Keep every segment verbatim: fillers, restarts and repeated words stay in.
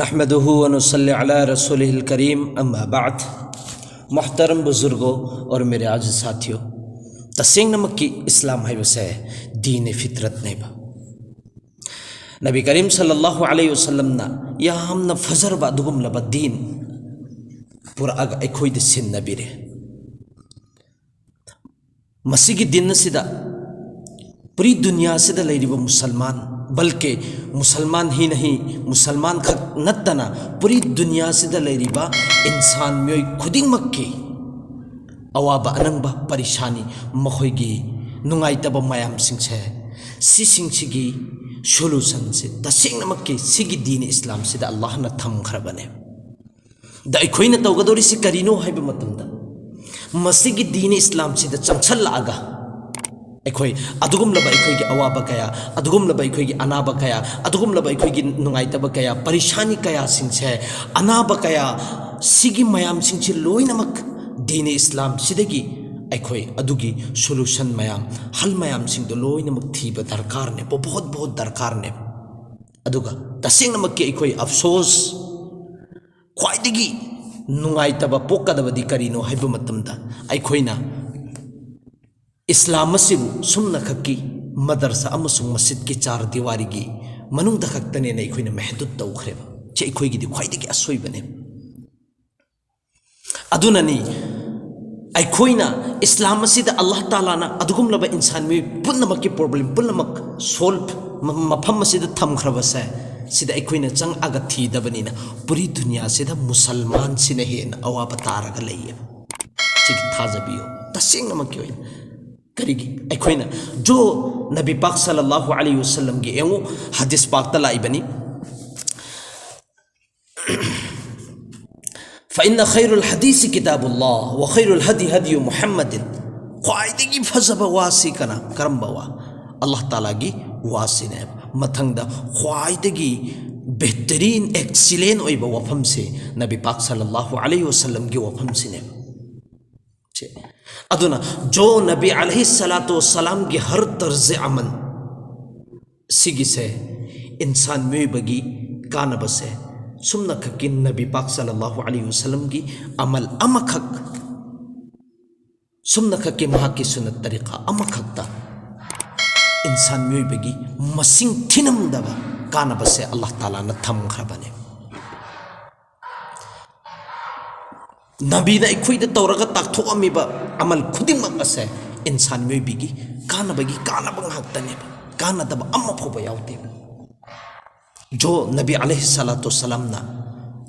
نحمده ونصلي على رسوله الكريم، أما بعد. محترم بزرگوں اور میرے عزیز ساتھیوں، ꯇꯁꯦꯡꯅꯃꯛꯀꯤ ꯏꯁꯂꯥꯝ ꯍꯥꯏꯕꯁꯦ ꯗꯤꯟ ꯐꯤꯇ꯭ꯔꯠꯅꯦꯕ꯫ ꯅꯕꯤ ꯀꯔꯤꯝ ꯁꯜꯂꯜꯂꯥꯍꯨ ꯑꯂꯩꯍꯤ ꯋꯁꯜꯂꯝꯅ ꯌꯥꯝꯅ ꯐꯖꯔꯕ ꯑꯗꯨꯒꯨꯝꯂꯕ ꯗꯤꯟ ꯄꯨꯔꯛꯑꯒ ꯑꯩꯈꯣꯏꯗ ꯁꯤꯟꯅꯕꯤꯔꯦ꯫ ꯃꯁꯤꯒꯤ ꯗꯤꯟ ꯑꯁꯤꯗ ꯄꯨꯔꯤ ꯗꯨꯅꯤꯌꯥꯁꯤꯗ ꯂꯩꯔꯤꯕ ꯃꯨꯁꯜꯃꯥꯟ, ꯕꯜꯀꯦ ꯃꯨꯁꯜꯃꯥꯟ ꯍꯤ ꯅꯍꯤ, ꯃꯨꯁꯜꯃꯥꯟ ꯈꯛ ꯅꯠꯇꯅ ꯄꯨꯔꯤ ꯗꯨꯅꯤꯌꯥꯁꯤꯗ ꯂꯩꯔꯤꯕ ꯏꯟꯁꯥꯟ ꯃꯤꯑꯣꯏ ꯈꯨꯗꯤꯡꯃꯛꯀꯤ ꯑꯋꯥꯕ ꯑꯅꯪꯕ ꯄꯔꯤꯁꯥꯅꯤ, ꯃꯈꯣꯏꯒꯤ ꯅꯨꯡꯉꯥꯏꯇꯕ ꯃꯌꯥꯝꯁꯤꯡꯁꯦ, ꯁꯤꯁꯤꯡꯁꯤꯒꯤ ꯁꯣꯂꯨꯁꯟꯁꯦ ꯇꯁꯦꯡꯅꯃꯛꯀꯤ ꯁꯤꯒꯤ ꯗꯤꯟ ꯏꯁꯂꯥꯝꯁꯤꯗ ꯑꯜꯂꯥꯍꯅ ꯊꯝꯈ꯭ꯔꯕꯅꯦ꯫ ꯗ ꯑꯩꯈꯣꯏꯅ ꯇꯧꯒꯗꯧꯔꯤꯁꯤ ꯀꯔꯤꯅꯣ ꯍꯥꯏꯕ ꯃꯇꯝꯗ, ꯃꯁꯤꯒꯤ ꯗꯤꯟ ꯏꯁꯂꯥꯝꯁꯤꯗ ꯆꯪꯁꯜꯂꯛꯑꯒ ꯑꯩꯈꯣꯏ ꯑꯗꯨꯒꯨꯝꯂꯕ ꯑꯩꯈꯣꯏꯒꯤ ꯑꯋꯥꯕ ꯀꯌꯥ, ꯑꯗꯨꯒꯨꯝꯂꯕ ꯑꯩꯈꯣꯏꯒꯤ ꯑꯅꯥꯕ ꯀꯌꯥ, ꯑꯗꯨꯒꯨꯝꯂꯕ ꯑꯩꯈꯣꯏꯒꯤ ꯅꯨꯡꯉꯥꯏꯇꯕ ꯀꯌꯥ, ꯄꯔꯤꯁꯥꯅꯤ ꯀꯌꯥꯁꯤꯡꯁꯦ, ꯑꯅꯥꯕ ꯀꯌꯥ, ꯁꯤꯒꯤ ꯃꯌꯥꯝꯁꯤꯡꯁꯤ ꯂꯣꯏꯅꯃꯛ ꯗꯤꯟ ꯏꯁꯂꯥꯝꯁꯤꯗꯒꯤ ꯑꯩꯈꯣꯏ ꯑꯗꯨꯒꯤ ꯁꯣꯂꯨꯁꯟ ꯃꯌꯥꯝ, ꯍꯜ ꯃꯌꯥꯝꯁꯤꯡꯗꯣ ꯂꯣꯏꯅꯃꯛ ꯊꯤꯕ ꯗꯔꯀꯥꯔꯅꯦ, ꯕꯣꯍꯣꯠ ꯕꯣꯍꯣꯠ ꯗꯔꯀꯥꯔꯅꯦ꯫ ꯑꯗꯨꯒ ꯇꯁꯦꯡꯅꯃꯛꯀꯤ ꯑꯩꯈꯣꯏ ꯑꯐꯁꯣꯁ, ꯈ꯭ꯋꯥꯏꯗꯒꯤ ꯅꯨꯡꯉꯥꯏꯇꯕ ꯄꯣꯛꯀꯗꯕꯗꯤ ꯀꯔꯤꯅꯣ ꯍꯥꯏꯕ ꯃꯇꯝꯗ, ꯑꯩꯈꯣꯏꯅ ꯏꯁꯂꯥꯝ ꯑꯁꯤꯕꯨ ꯁꯨꯝꯅꯈꯛꯀꯤ ꯃꯗꯔꯁꯥ ꯑꯃꯁꯨꯡ ꯃꯁꯖꯤꯗꯀꯤ ꯆꯥꯔ ꯗꯤꯋꯥꯔꯤꯒꯤ ꯃꯅꯨꯡꯗ ꯈꯛꯇꯅꯦꯅ ꯑꯩꯈꯣꯏꯅ ꯃꯍꯗꯨꯗ ꯇꯧꯈ꯭ꯔꯦꯕ꯫ ꯁꯤ ꯑꯩꯈꯣꯏꯒꯤꯗꯤ ꯈ꯭ꯋꯥꯏꯗꯒꯤ ꯑꯁꯣꯏꯕꯅꯦ꯫ ꯑꯗꯨꯅꯅꯤ ꯑꯩꯈꯣꯏꯅ ꯏꯁꯂꯥꯝ ꯑꯁꯤꯗ ꯑꯜꯂꯥꯍ ꯇꯥꯂꯥꯅ ꯑꯗꯨꯒꯨꯝꯂꯕ ꯏꯟꯁꯥꯟ ꯃꯤꯑꯣꯏ ꯄꯨꯝꯅꯃꯛꯀꯤ ꯄ꯭ꯔꯣꯕ꯭ꯂꯦꯝ ꯄꯨꯝꯅꯃꯛ ꯁꯣꯜꯕ ꯃꯐꯝ ꯑꯁꯤꯗ ꯊꯝꯈ꯭ꯔꯕꯁꯦ, ꯁꯤꯗ ꯑꯩꯈꯣꯏꯅ ꯆꯪꯉꯛꯑꯒ ꯊꯤꯗꯕꯅꯤꯅ ꯄꯨꯔꯤ ꯗꯨꯅꯤꯌꯥꯁꯤꯗ ꯃꯨꯁꯜꯃꯥꯟꯁꯤꯅ ꯍꯦꯟꯅ ꯑꯋꯥꯕ ꯇꯥꯔꯒ ꯂꯩꯌꯦꯕ꯫ ꯁꯤꯒꯤ ꯊꯥꯖꯕꯤꯌꯨ, ꯇꯁꯦꯡꯅꯃꯛꯀꯤ ꯑꯣꯏꯅ꯫ ꯀꯔꯤꯒꯤ? ꯑꯩꯈꯣꯏꯅ ꯖꯣ ꯅꯕꯤ ꯄꯥꯛ ꯁꯜꯂꯜꯂꯥꯍꯨ ꯑꯂꯩꯍꯤ ꯋꯁꯜꯂꯝꯒꯤ ꯌꯦꯡꯉꯨ, ꯍꯗꯤꯁ ꯄꯥꯛꯇ ꯂꯥꯛꯏꯕꯅꯤ, فإن خير الحديث كتاب الله وخير الهدي هدي محمد. ꯈ꯭ꯋꯥꯏꯗꯒꯤ ꯐꯖꯕ ꯋꯥꯁꯤ ꯀꯅꯥ, ꯀꯔꯝꯕ ꯋꯥ? ꯑꯜꯂꯥꯍ ꯇꯥꯂꯥꯒꯤ ꯋꯥꯁꯤꯅꯦꯕ꯫ ꯃꯊꯪꯗ ꯈ꯭ꯋꯥꯏꯗꯒꯤ ꯕꯦꯍꯇꯔꯤꯟ, ꯑꯦꯛꯁꯤꯂꯦꯟ ꯑꯣꯏꯕ ꯋꯥꯐꯝꯁꯦ ꯅꯕꯤ ꯄꯥꯛ ꯁꯜꯂꯜꯂꯥꯍꯨ ꯑꯂꯩꯍꯤ ꯋꯁꯜꯂꯝꯒꯤ ꯋꯥꯐꯝꯁꯤꯅꯦꯕ꯫ ꯁꯦ꯫ ꯑꯗꯨꯅ ꯖꯣ ꯅꯕꯤ ꯑꯂꯩꯍꯤ ꯁꯂꯥꯇꯨ ꯋꯁꯂꯥꯝꯒꯤ ꯍꯔ ꯇꯔꯖ ꯑꯃꯜ ꯁꯤꯒꯤꯁꯦ ꯏꯟꯁꯥꯟ ꯃꯤꯑꯣꯏꯕꯒꯤ ꯀꯥꯟꯅꯕꯁꯦ ꯁꯨꯝꯅꯈꯛꯀꯤ ꯅꯕꯤ ꯄꯥꯛ ꯁꯜꯂꯜꯂꯥꯍꯨ ꯑꯂꯩꯍꯤ ꯋꯥꯁꯜꯂꯝꯒꯤ ꯑꯃꯜ ꯑꯃꯈꯛ, ꯁꯨꯝꯅꯈꯛꯀꯤ ꯃꯍꯥꯛꯀꯤ ꯁꯨꯟꯅꯠ ꯇꯔꯤꯀꯥ ꯑꯃꯈꯛꯇ ꯏꯟꯁꯥꯟ ꯃꯤꯑꯣꯏꯕꯒꯤ ꯃꯁꯤꯡ ꯊꯤꯅꯝꯗꯕ ꯀꯥꯟꯅꯕꯁꯦ ꯑꯜꯂꯥꯍ ꯇꯥꯂꯥꯅ ꯊꯝꯈ꯭ꯔꯕꯅꯦ꯫ ꯅꯕꯤꯅ ꯑꯩꯈꯣꯏꯗ ꯇꯧꯔꯒ ꯇꯥꯛꯊꯣꯛꯑꯝꯃꯤꯕ ꯑꯃꯜ ꯈꯨꯗꯤꯡꯃꯛ ꯑꯁꯦ ꯏꯟꯁꯥꯟ ꯃꯤꯑꯣꯏꯕꯒꯤ ꯀꯥꯟꯅꯕꯒꯤ ꯀꯥꯟꯅꯕ ꯉꯥꯛꯇꯅꯦꯕ, ꯀꯥꯟꯅꯗꯕ ꯑꯃ ꯐꯥꯎꯕ ꯌꯥꯎꯗꯦꯕ꯫ ꯖꯣ ꯅꯕꯤ ꯑꯂꯩꯍꯤ ꯁꯂꯥꯇꯨ ꯁꯂꯥꯝꯅ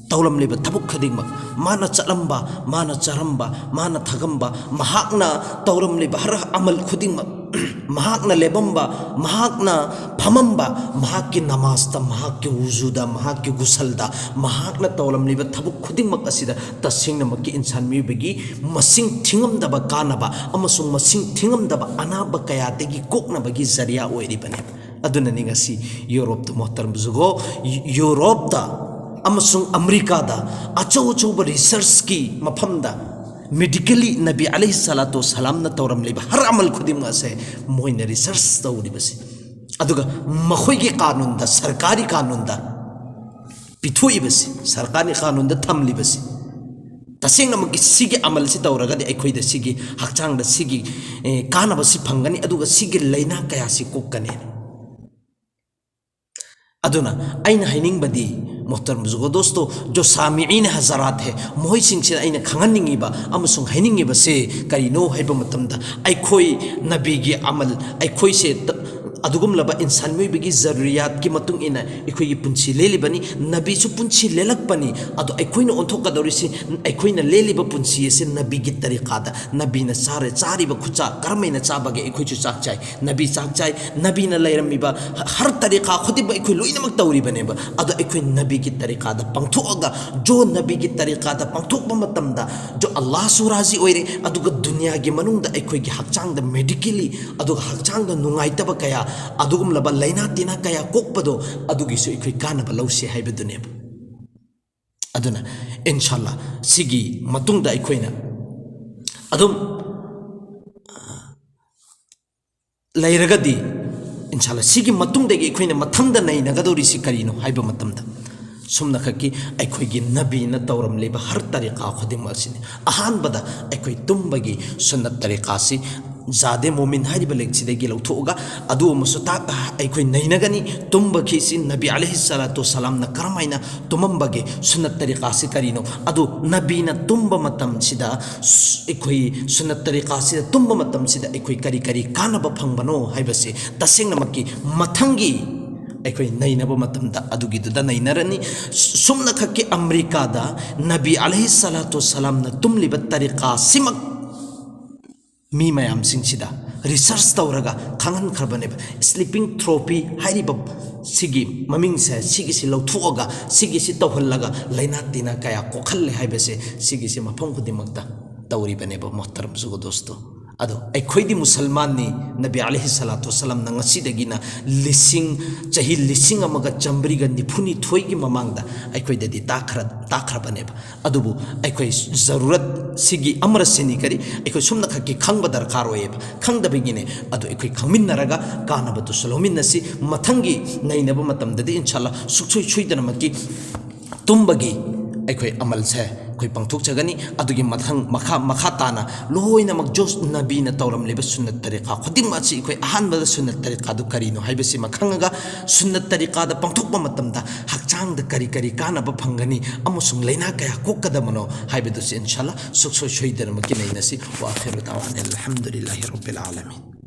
ꯇꯧꯔꯝꯂꯤꯕ ꯊꯕꯛ ꯈꯨꯗꯤꯡꯃꯛ, ꯃꯥꯅ ꯆꯠꯂꯝꯕ, ꯃꯥꯅ ꯆꯥꯔꯝꯕ, ꯃꯥꯅ ꯊꯛꯑꯝꯕ, ꯃꯍꯥꯛꯅ ꯇꯧꯔꯝꯂꯤꯕ ꯍꯔ ꯑꯃꯜ ꯈꯨꯗꯤꯡꯃꯛ, ꯃꯍꯥꯛꯅ ꯂꯦꯞꯄꯝꯕ, ꯃꯍꯥꯛꯅ ꯐꯝꯃꯝꯕ, ꯃꯍꯥꯛꯀꯤ ꯅꯃꯥꯖꯇ, ꯃꯍꯥꯛꯀꯤ ꯋꯨꯖꯨꯗ, ꯃꯍꯥꯛꯀꯤ ꯒꯨꯁꯜꯗ, ꯃꯍꯥꯛꯅ ꯇꯧꯔꯝꯂꯤꯕ ꯊꯕꯛ ꯈꯨꯗꯤꯡꯃꯛ ꯑꯁꯤꯗ ꯇꯁꯦꯡꯅꯃꯛꯀꯤ ꯏꯟꯁꯥꯟ ꯃꯤꯑꯣꯏꯕꯒꯤ ꯃꯁꯤꯡ ꯊꯤꯉꯝꯗꯕ ꯀꯥꯟꯅꯕ ꯑꯃꯁꯨꯡ ꯃꯁꯤꯡ ꯊꯤꯉꯝꯗꯕ ꯑꯅꯥꯕ ꯀꯌꯥꯗꯒꯤ ꯀꯣꯛꯅꯕꯒꯤ ꯖꯔꯤꯌꯥ ꯑꯣꯏꯔꯤꯕꯅꯤ꯫ ꯑꯗꯨꯅꯅꯤ ꯉꯁꯤ ꯌꯨꯔꯣꯞꯇ, ꯃꯣꯍꯇꯔꯝ ꯕꯨꯖꯨꯔꯒꯣ, ꯌꯨ-, ꯌꯨꯔꯣꯞꯇ ꯑꯃꯁꯨꯡ ꯑꯃꯦꯔꯤꯀꯥꯗ ꯑꯆꯧ ꯑꯆꯧꯕ ꯔꯤꯁꯔꯁꯀꯤ ꯃꯐꯝꯗ medically ꯅꯕꯤ ꯑꯂꯩꯍꯤ ꯁꯂꯥꯇꯨ ꯁꯂꯥꯝꯅ ꯇꯧꯔꯝꯂꯤꯕ ꯍꯔ ꯑꯃꯜ ꯈꯨꯗꯤꯡꯃꯛ ꯑꯁꯦ ꯃꯣꯏꯅ ꯔꯤꯁꯔꯁ ꯇꯧꯔꯤꯕꯁꯤ, ꯑꯗꯨꯒ ꯃꯈꯣꯏꯒꯤ ꯀꯥꯅꯨꯟꯗ, ꯁꯔꯀꯥꯔꯤ ꯀꯥꯅꯨꯟꯗ ꯄꯤꯊꯣꯛꯏꯕꯁꯤ, ꯁꯔꯀꯥꯔꯒꯤ ꯀꯥꯅꯨꯟꯗ ꯊꯝꯂꯤꯕꯁꯤ, ꯇꯁꯦꯡꯅꯃꯛꯀꯤ ꯁꯤꯒꯤ ꯑꯃꯜꯁꯤ ꯇꯧꯔꯒꯗꯤ ꯑꯩꯈꯣꯏꯗ ꯁꯤꯒꯤ ꯍꯛꯆꯥꯡꯗ ꯁꯤꯒꯤ, ꯑꯦ, ꯀꯥꯟꯅꯕꯁꯤ ꯐꯪꯒꯅꯤ, ꯑꯗꯨꯒ ꯁꯤꯒꯤ ꯂꯥꯏꯅꯥ ꯀꯌꯥꯁꯤ ꯀꯣꯛꯀꯅꯤ꯫ ꯑꯗꯨꯅ ꯑꯩꯅ ꯍꯥꯏꯅꯤꯡꯕꯗꯤ, ꯃꯣꯍꯇꯔꯝ ꯕꯨꯖꯨꯔꯒꯣ ꯗꯣꯁꯇꯣ, ꯖꯣ ꯁꯥꯃꯤꯏꯟ ꯍꯖꯔꯥꯠ ꯍꯦ, ꯃꯈꯣꯏꯁꯤꯡꯁꯤꯗ ꯑꯩꯅ ꯈꯪꯍꯟꯅꯤꯡꯉꯤꯕ ꯑꯃꯁꯨꯡ ꯍꯥꯏꯅꯤꯡꯉꯤꯕꯁꯦ ꯀꯔꯤꯅꯣ ꯍꯥꯏꯕ ꯃꯇꯝꯗ, ꯑꯩꯈꯣꯏ ꯅꯕꯤꯒꯤ ꯑꯃꯜ, ꯑꯩꯈꯣꯏꯁꯦ ꯇ-, ꯑꯗꯨꯒꯨꯝꯂꯕ ꯏꯟꯁꯥꯟ ꯃꯤꯑꯣꯏꯕꯒꯤ ꯖꯔꯨꯔꯤꯌꯥꯠꯀꯤ ꯃꯇꯨꯡ ꯏꯟꯅ ꯑꯩꯈꯣꯏꯒꯤ ꯄꯨꯟꯁꯤ ꯂꯦꯜꯂꯤꯕꯅꯤ, ꯅꯕꯤꯁꯨ ꯄꯨꯟꯁꯤ ꯂꯦꯜꯂꯛꯄꯅꯤ꯫ ꯑꯗꯣ ꯑꯩꯈꯣꯏꯅ ꯑꯣꯟꯊꯣꯛꯀꯗꯧꯔꯤꯁꯤ, ꯑꯩꯈꯣꯏꯅ ꯂꯦꯜꯂꯤꯕ ꯄꯨꯟꯁꯤ ꯑꯁꯤ ꯅꯕꯤꯒꯤ ꯇꯔꯤꯀꯥꯗ, ꯅꯕꯤꯅ ꯆꯥꯔꯦ, ꯆꯥꯔꯤꯕ ꯈꯨꯆꯥ ꯀꯔꯝꯍꯥꯏꯅ ꯆꯥꯕꯒꯦ? ꯑꯩꯈꯣꯏꯁꯨ ꯆꯥꯛ ꯆꯥꯏ, ꯅꯕꯤ ꯆꯥꯛ ꯆꯥꯏ, ꯅꯕꯤꯅ ꯂꯩꯔꯝꯃꯤꯕ ꯍ-, ꯍꯔ ꯇꯔꯤꯀꯥ ꯈꯨꯗꯤꯡꯃꯛ ꯑꯩꯈꯣꯏ ꯂꯣꯏꯅꯃꯛ ꯇꯧꯔꯤꯕꯅꯦꯕ꯫ ꯑꯗꯣ ꯑꯩꯈꯣꯏ ꯅꯕꯤꯒꯤ ꯇꯔꯤꯀꯥꯗ ꯄꯥꯡꯊꯣꯛꯑꯒ, ꯖꯣ ꯅꯕꯤꯒꯤ ꯇꯔꯤꯀꯥꯗ ꯄꯥꯡꯊꯣꯛꯄ ꯃꯇꯝꯗ ꯖꯣ ꯑꯜꯂꯥꯍꯁꯨ ꯔꯥꯖꯤ ꯑꯣꯏꯔꯦ, ꯑꯗꯨꯒ ꯗꯨꯅꯤꯌꯥꯒꯤ ꯃꯅꯨꯡꯗ ꯑꯩꯈꯣꯏꯒꯤ ꯍꯛꯆꯥꯡꯗ medically, ꯑꯗꯨꯒ ꯍꯛꯆꯥꯡꯗ ꯅꯨꯡꯉꯥꯏꯇꯕ ꯀꯌꯥ, ꯑꯗꯨꯒꯨꯝꯂꯕ ꯂꯥꯏꯅꯥ ꯇꯤꯟꯅꯥ ꯀꯌꯥ ꯀꯣꯛꯄꯗꯣ, ꯑꯗꯨꯒꯤꯁꯨ ꯑꯩꯈꯣꯏ ꯀꯥꯟꯅꯕ ꯂꯧꯁꯤ ꯍꯥꯏꯕꯗꯨꯅꯦꯕ꯫ ꯑꯗꯨꯅ ꯏꯟꯁꯥꯜꯂꯥ ꯁꯤꯒꯤ ꯃꯇꯨꯡꯗ ꯑꯩꯈꯣꯏꯅ ꯑꯗꯨꯝ ꯂꯩꯔꯒꯗꯤ, ꯏꯟꯁꯥꯜꯂꯥ ꯁꯤꯒꯤ ꯃꯇꯨꯡꯗꯒꯤ ꯑꯩꯈꯣꯏꯅ ꯃꯊꯪꯗ ꯅꯩꯅꯒꯗꯧꯔꯤꯁꯤ ꯀꯔꯤꯅꯣ ꯍꯥꯏꯕ ꯃꯇꯝꯗ, ꯁꯨꯝꯅꯈꯛꯀꯤ ꯑꯩꯈꯣꯏꯒꯤ ꯅꯕꯤꯅ ꯇꯧꯔꯝꯂꯤꯕ ꯍꯔ ꯇꯔꯤꯀꯥ ꯈꯨꯗꯤꯡꯃꯛ ꯑꯁꯤꯅꯤ꯫ ꯑꯍꯥꯟꯕꯗ ꯑꯩꯈꯣꯏ ꯇꯨꯝꯕꯒꯤ ꯁꯨꯟꯅꯠ ꯇꯔꯤꯀꯥꯁꯤ ꯖꯥꯗꯦ ꯃꯣꯃꯤꯟ ꯍꯥꯏꯔꯤꯕ ꯂꯥꯏꯔꯤꯛꯁꯤꯗꯒꯤ ꯂꯧꯊꯣꯛꯑꯒ ꯑꯗꯨ ꯑꯃꯁꯨ ꯇꯥꯛ-, ꯑꯩꯈꯣꯏ ꯅꯩꯅꯒꯅꯤ꯫ ꯇꯨꯝꯕꯒꯤꯁꯤ ꯅꯕꯤ ꯑꯂꯩꯍꯤ ꯁꯂꯥꯇꯨ ꯁꯂꯥꯝꯅ ꯀꯔꯝꯍꯥꯏꯅ ꯇꯨꯝꯃꯝꯕꯒꯦ, ꯁꯨꯟꯅꯠ ꯇꯔꯤꯀꯥꯁꯤ ꯀꯔꯤꯅꯣ, ꯑꯗꯨ ꯅꯕꯤꯅ ꯇꯨꯝꯕ ꯃꯇꯝꯁꯤꯗ ꯁ-, ꯑꯩꯈꯣꯏ ꯁꯨꯟꯅꯠ ꯇꯔꯤꯀꯥꯁꯤꯗ ꯇꯨꯝꯕ ꯃꯇꯝꯁꯤꯗ ꯑꯩꯈꯣꯏ ꯀꯔꯤ ꯀꯔꯤ ꯀꯥꯟꯅꯕ ꯐꯪꯕꯅꯣ ꯍꯥꯏꯕꯁꯤ ꯇꯁꯦꯡꯅꯃꯛꯀꯤ ꯃꯊꯪꯒꯤ ꯑꯩꯈꯣꯏ ꯅꯩꯅꯕ ꯃꯇꯝꯗ ꯑꯗꯨꯒꯤꯗꯨꯗ ꯅꯩꯅꯔꯅꯤ꯫ ꯁꯨꯝꯅꯈꯛꯀꯤ ꯑꯃꯦꯔꯤꯀꯥꯗ ꯅꯕꯤ ꯑꯂꯩꯍꯤ ꯁꯂꯥꯇꯨ ꯁꯂꯥꯝꯅ ꯇꯨꯝꯂꯤꯕ ꯇꯔꯤꯀꯥꯁꯤꯃꯛ ꯃꯤ ꯃꯌꯥꯝꯁꯤꯡꯁꯤꯗ ꯔꯤꯁꯔꯁ ꯇꯧꯔꯒ ꯈꯪꯍꯟꯈ꯭ꯔꯕꯅꯦꯕ꯫ ꯁ꯭ꯂꯤꯄꯤꯡ ꯊꯦꯔꯥꯄꯤ ꯍꯥꯏꯔꯤꯕ ꯁꯤꯒꯤ ꯃꯃꯤꯡꯁꯦ, ꯁꯤꯒꯤꯁꯤ ꯂꯧꯊꯣꯛꯑꯒ, ꯁꯤꯒꯤꯁꯤ ꯇꯧꯍꯜꯂꯒ ꯂꯥꯏꯅꯥ ꯇꯤꯟꯅꯥ ꯀꯌꯥ ꯀꯣꯛꯍꯜꯂꯦ ꯍꯥꯏꯕꯁꯦ ꯁꯤꯒꯤꯁꯤ ꯃꯐꯝ ꯈꯨꯗꯤꯡꯃꯛꯇ ꯇꯧꯔꯤꯕꯅꯦꯕ, ꯃꯣꯍꯇꯔꯝ ꯖꯨꯒꯣ ꯗꯣꯁꯇꯣ꯫ ꯑꯗꯣ ꯑꯩꯈꯣꯏꯗꯤ ꯃꯨꯁꯜꯃꯥꯟꯅꯤ꯫ ꯅꯕꯤ ꯑꯂꯩꯍꯤ ꯁꯂꯥꯇꯨ ꯋꯁꯂꯥꯝꯅ ꯉꯁꯤꯗꯒꯤꯅ ꯂꯤꯁꯤꯡ, ꯆꯍꯤ ꯂꯤꯁꯤꯡ ꯑꯃꯒ ꯆꯥꯃꯔꯤꯒ ꯅꯤꯐꯨ ꯅꯤꯊꯣꯏꯒꯤ ꯃꯃꯥꯡꯗ ꯑꯩꯈꯣꯏꯗꯗꯤ ꯇꯥꯛꯈ꯭ꯔ-, ꯇꯥꯛꯈ꯭ꯔꯕꯅꯦꯕ꯫ ꯑꯗꯨꯕꯨ ꯑꯩꯈꯣꯏ ꯖꯔꯨꯔꯠ ꯁꯤꯒꯤ ꯑꯃꯔꯁꯤꯅꯤ ꯀꯔꯤ, ꯑꯩꯈꯣꯏ ꯁꯨꯝꯅꯈꯛꯀꯤ ꯈꯪꯕ ꯗꯔꯀꯥꯔ ꯑꯣꯏꯌꯦꯕ꯫ ꯈꯪꯗꯕꯒꯤꯅꯦ꯫ ꯑꯗꯨ ꯑꯩꯈꯣꯏ ꯈꯪꯃꯤꯟꯅꯔꯒ ꯀꯥꯟꯅꯕꯗꯨꯁꯨ ꯂꯧꯃꯤꯟꯅꯁꯤ꯫ ꯃꯊꯪꯒꯤ ꯅꯩꯅꯕ ꯃꯇꯝꯗꯗꯤ ꯏꯟꯁꯥꯜꯂꯥ ꯁꯨꯡꯁꯣꯏ ꯁꯣꯏꯗꯅꯃꯛꯀꯤ ꯇꯨꯝꯕꯒꯤ ꯑꯩꯈꯣꯏ ꯑꯃꯜꯁꯦ ꯑꯩꯈꯣꯏ ꯄꯥꯡꯊꯣꯛꯆꯒꯅꯤ꯫ ꯑꯗꯨꯒꯤ ꯃꯊꯪ ꯃꯈꯥ, ꯃꯈꯥ ꯇꯥꯅ ꯂꯣꯏꯅꯃꯛ ꯖꯣꯁ ꯅꯕꯤꯅ ꯇꯧꯔꯝꯂꯤꯕ ꯁꯨꯟꯅꯠ ꯇꯔꯤꯀꯥ ꯈꯨꯗꯤꯡꯃꯛ ꯑꯁꯤ ꯑꯩꯈꯣꯏ ꯑꯍꯥꯟꯕꯗ ꯁꯨꯟꯅꯠ ꯇꯔꯤꯀꯥꯗꯨ ꯀꯔꯤꯅꯣ ꯍꯥꯏꯕꯁꯤꯃ ꯈꯪꯉꯒ, ꯁꯨꯟꯅꯠ ꯇꯔꯤꯀꯥꯗ ꯄꯥꯡꯊꯣꯛꯄ ꯃꯇꯝꯗ ꯍꯛꯆꯥꯡꯗ ꯀꯔꯤ ꯀꯔꯤ ꯀꯥꯟꯅꯕ ꯐꯪꯒꯅꯤ ꯑꯃꯁꯨꯡ ꯂꯥꯏꯅꯥ ꯀꯌꯥ ꯀꯣꯛꯀꯗꯕꯅꯣ ꯍꯥꯏꯕꯗꯨꯁꯨ ꯏꯟꯁꯥꯜꯂꯥ ꯁꯨꯡꯁꯣꯏ ꯁꯣꯏꯗꯅꯃꯛꯀꯤ ꯅꯩꯅꯁꯤ꯫ ꯋꯥ ꯑꯈꯤꯔꯨ ꯗꯥꯋꯥꯅ ꯑꯜꯍꯝꯗꯨꯂꯤꯜꯂꯥꯍꯤ ꯔꯕꯤꯜ ꯑꯥꯂꯃꯤꯟ꯫